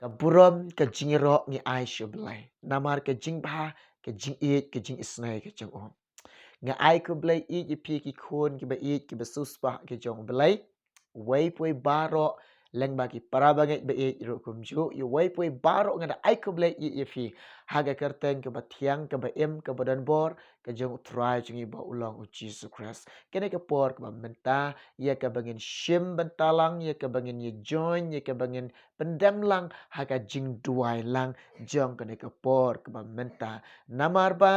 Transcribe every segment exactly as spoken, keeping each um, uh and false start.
ka burom, ka jingïaroh ngi ai sha U Blei. Namar ka jingbha, ka jingïeit, ka jingisynei ka jong u. Nga ai khublei ïeit ïa phi ki khun kiba ïeit, kiba siewspah ki jong U Blei. Uwei pa uwei baroh, lyngba ki para bangeit ba ïeit ruh kumjuh, ïa uwei pa uwei baroh nga da ai khublei ïeit ïa phi ha ka kyrteng kaba thiang, kaba im, kaba donbor, ka jong U Trai jong ngi ba u long U Jisu Khrist. Kane ka por kaba mynta, ïa kaba ngin shim bynta lang, ïa kaba ngin ïa join, ïa kaba ngin pyndem lang ha ka jingduwai lang jong kane ka por kaba mynta. Namar ba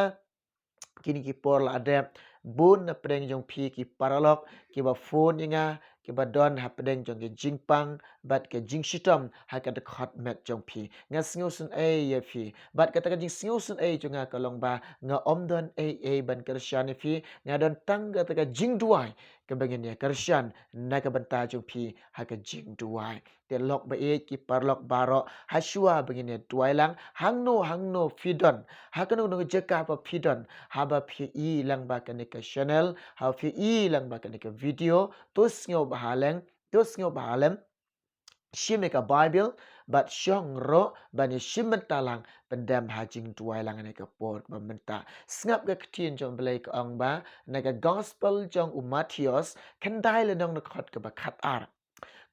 kine ki por la dep, bun na pdeng jong phi ki paralok kiba phone ïa nga, kiba don ha pdeng jong ki jingpang bad ka jingshitom ha ka dkhot met jong phi. Nga sngewsynei ïa phi. Bad kata ka jingsngewsynei jong nga ka long ba nga ym don ei ei ban kyrshan ïa phi. Nga don tang kata ka jingduwai kaba ngin ïa kyrshan na ka bynta jong phi ha ka jingduwai. Te lok ba ïeit, ki paralok baroh, ha shuwa ba ngin ïa duwai lang, hangno hangno phi don, ha kano kano ka jaka ba phi don, haba phi i lang ba kane ka channel, haba phi i lang ba kane ka video, to sngewbha lem, to sngewbha lem shim ïa ka Bible bad shong ruh ban ïa shim bynta lang, pyndem ha jingduwai lang ha kane ka por ba mynta. Sngap ka ktien jong U Blei ka ong ba na ka Gospel jong u Mathaios, khyndai lynnong, dkhot kaba khatar,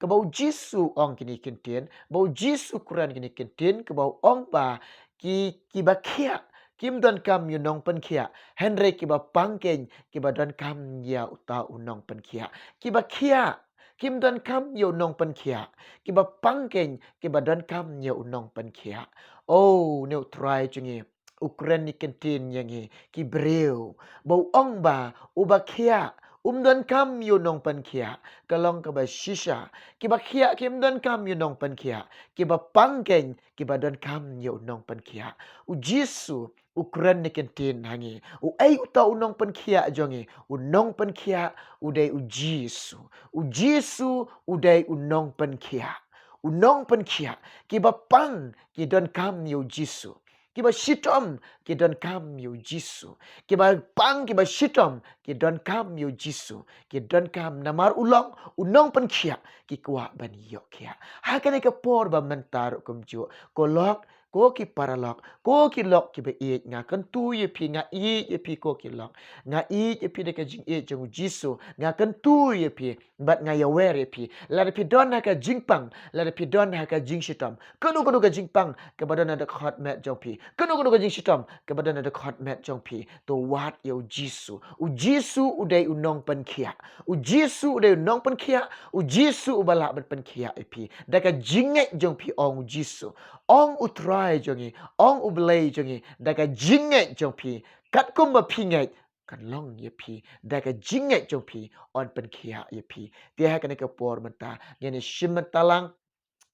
kaba U Jisu ong kine ki ktien, ba U Jisu kren kine ki ktien, kaba u ong ba ki, kiba khiah kim donkam ïa u nongpynkhiah, hynrei kiba pang keiñ kiba donkam ïa uta u nongpynkhiah. Kiba khiah kim donkam ïa u nongpynkhiah, kiba pang keiñ kiba donkam ïa u nongpynkhiah. O, une U Trai jong ngi u kren kine ki ktien ïa ngi ki briew, ba u ong ba uba khiah um donkam ïa u nongpynkhiah, ka long kaba shisha. Kiba khiah kim donkam ïa u nongpynkhiah, kiba pang keiñ kiba donkam ïa u nongpynkhiah. U Jisu u kren kine ki ktien ha ngi. Uei uta u nongpynkhiah jong ngi? U nongpynkhiah u dei U Jisu. U Jisu u dei u nongpynkhiah. U nongpynkhiah. Kiba pang ki donkam ïa U Jisu. Kiba shitom ki donkam ïa U Jisu. Kiba pang, kiba shitom ki donkam ïa U Jisu. Ki donkam namar u long u nongpynkhiah, ki kwah ban ïoh khiah. Ha kane ka por ba mynta ruh kumjuh, ko lok, ko ki paralok, ko ki lok kiba ïeit, nga kyntu ïa phi, nga ïeit ïa phi ko ki lok. Nga ïeit ïa phi da ka jingïeit jong U Jisu, nga kyntu ïa phi bad nga ïawer ïa phi. Lada phi don ha ka jingpang, lada phi don ha ka jingshitom, kano kano ka jingpang kaba don ha dkhot met jong phi, kano kano ka jingshitom kaba don ha dkhot met jong phi, to wad ïa U Jisu. U Jisu u dei u nongpynkhiah. U Jisu u dei u nongpynkhiah. U Jisu uba lah ban pynkhiah ïa phi. Da ka jingngeit jong phi ong U Jisu, ong U Trai jong ngi, ong U Blei jong ngi, da ka jingngeit jong phi, katkum ba phi ngeit, kan long ïa phi. Da ka jingngeit jong phi yn pynkhiah ïa phi. Te ha kane ka por mynta ngin ïa shim bynta lang,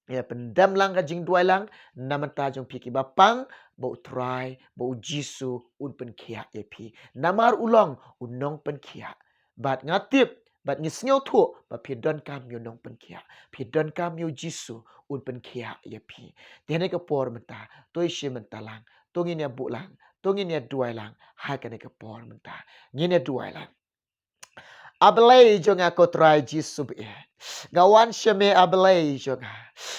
ïa pyndem lang ka jingduwai lang na bynta jong phi kiba pang, ba U Trai, ba U Jisu un pynkhiah ïa phi. Namar u long u nongpynkhiah. Bad nga tip bad ngi sngewthuh ba phi donkam ïa u nongpynkhiah. Phi donkam ïa U Jisu un pynkhiah ïa phi. Te ha kane ka por mynta, to ïa shim bynta lang, to ngin ïa buh lang, to ngin ïa duwai lang ha kane ka por mynta. Ngin ïa duwai lang. A Blei jong nga, ko Trai Jisu ba ïeit, nga wan sha me, A Blei jong nga.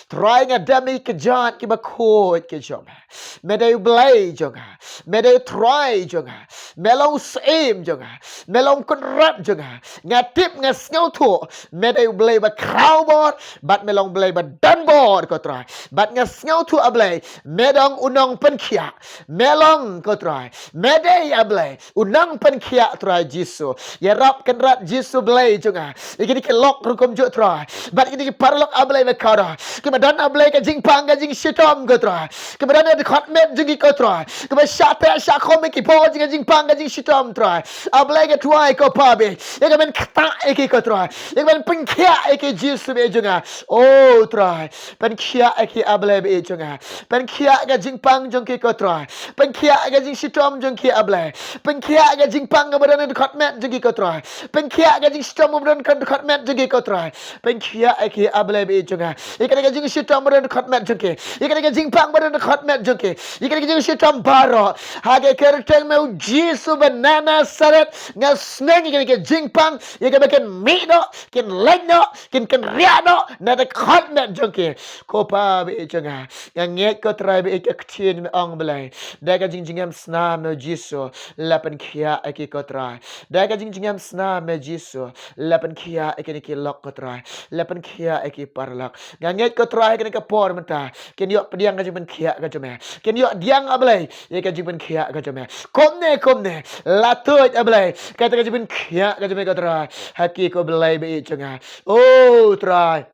Trai, nga dem ïa ki kjat kiba khuid ki jong me. Me dei U Blei jong nga. Me dei U Trai jong nga. Me long U Syiem jong nga. Me long U Kynrad jong nga. Nga tip, nga sngewthuh me dei U Blei ba khraw bor bad me long U Blei ba don bor, ko Trai. Bad nga sngewthuh, A Blei, me dei u nongpynkhiah. Me long, ko Trai, me dei, A Blei, u nongpynkhiah, Trai Jisu. Ïarap Kynrad Jisu, Blei jong nga, ïa kine ki lok ruh kumjuh, Trai, bad kine ki paralok, A Blei, me, ko Trai, kiba don, A Blei, ka jingpang ka jingshitom, ko Trai, kiba don ha dkhot met jong ki, ko Trai, kiba shah teh shah khum ïa ki bor jong ka jingpang ka jingshitom, Trai. A Blei, nga duwai, ko Pa, ba ïa ka men ktah ïa ki, ko Trai, ïa ka men pynkhiah ïa ki, Jisu, Blei jong nga. O Trai, pynkhiah ïa ki, A Blei, Blei jong nga. Pynkhiah ka jingpang jong ki, ko Trai. Pynkhiah ka jingshitom jong ki, A Blei. Pynkhiah ka jingpang kaba don ha dkhot met jong ki, ko Trai. Pynkhiah ka jingshitom kaba don ha dkhot met jong ki, ko Trai. Pynkhiah ïa ki, A Blei ba ïeit jong nga, ïa kane ka jingshitom ba don dkhot met jong ki, ïa kane ka jingpang ba don dkhot met jong ki, ïa kane ka jingshitom baroh. Ha ka kyrteng me U Jisu ba na Nasareth, nga sneng ïa kane ka jingpang, ïa kaba kin mih noh, kin leit noh, kin kynriah noh na dkhot met jong ki. Ko Pa ba ïeit jong nga, nga ngeit ko Trai ba ïeit, ka ktien me ong Blei, da ka jingjngem snam me U Jisu, la pynkhiah ïa ki ko Trai. Da ka jingjngem snam me U Jisu, la pynkhiah ïa kine ki lok ko Trai. La pynkhiah ïa ki paralok. Nga ngeit ko Trai, ha kane ka por mynta kin ïoh pdiang ka jingpynkhiah ka jong me. Kin ïoh pdiang, A Blei, ïa ka jingpynkhiah ka jong me. Kumne kumne, la tuid, A Blei, kata ka jingpynkhiah ka jong me ko Trai, ha ki ko Blei ba ïeit jong nga. O Trai,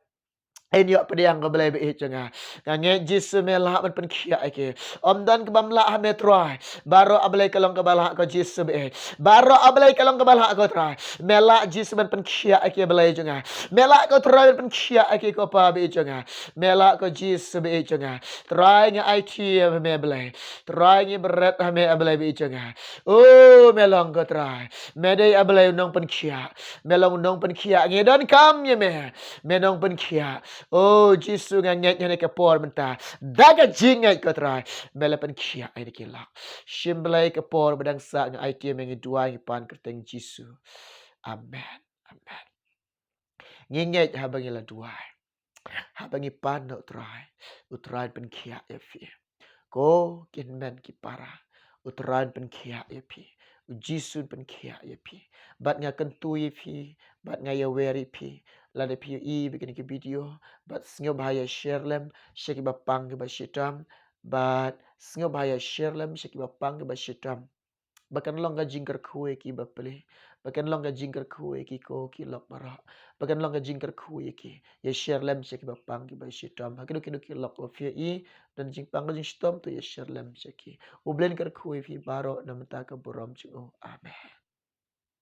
yn ïoh pdiang ko Blei ba ïeit jong nga. Nga ngeit Jisu me lah ban pynkhiah ïa ki. Ym don kaba ym lah ha me Trai. Baroh, A Blei, ka long kaba lah ko Jisu ba ïeit. Baroh, A Blei, ka long kaba lah ko Trai. Me lah Jisu ban pynkhiah ïa ki, Blei jong nga. Me lah ko Trai ban pynkhiah ïa ki ko Pa ba ïeit jong nga. Me lah ko Jisu ba ïeit jong nga. Trai ngi aiti ha me Blei. Trai ngi bret ha me, A Blei ba ïeit jong nga. O me long ko Trai. Me dei, A Blei, u nongpynkhiah. Me long u nongpynkhiah, ngi donkam ïa me. Me nongpynkhiah. O Jisu, nga ngeit ha kane ka por mynta, da ka jingngeit ko Trai, me la pynkhiah ïa kine ki lok. Shim Blei ka por ba dang sah, nga aiti ha me, ngi duwai, ngi pan ha ka kyrteng Jisu. Amen. Amen. Ngi ngeit haba ngi la duwai, haba ngi pan na u Trai, u Trai un pynkhiah ïa phi. Ko ki hynmen ki para, u Trai un pynkhiah ïa phi. U Jisu un pynkhiah ïa phi. Bad nga kyntu ïa phi, bad nga ïawer ïa phi, lada phi ïohi ba kine ki video, bad sngewbha ïa share lem sha kiba pang kiba shitom, bad sngewbha ïa share lem sha kiba pang kiba shitom. Ba kan long ka jingkyrkhu ïa ki bapli, ba kan long ka jingkyrkhu ïa ki ko ki lok baroh, ba kan long ka jingkyrkhu ïa ki. Ïa share lem sha kiba pang kiba shitom. Ha kino kino ki lok ba phi ïohi don jingpang ka jingshitom, to ïa share lem sha ki. U Blei un kyrkhu ïa phi baroh na ka bynta ka burom jong u. Amen.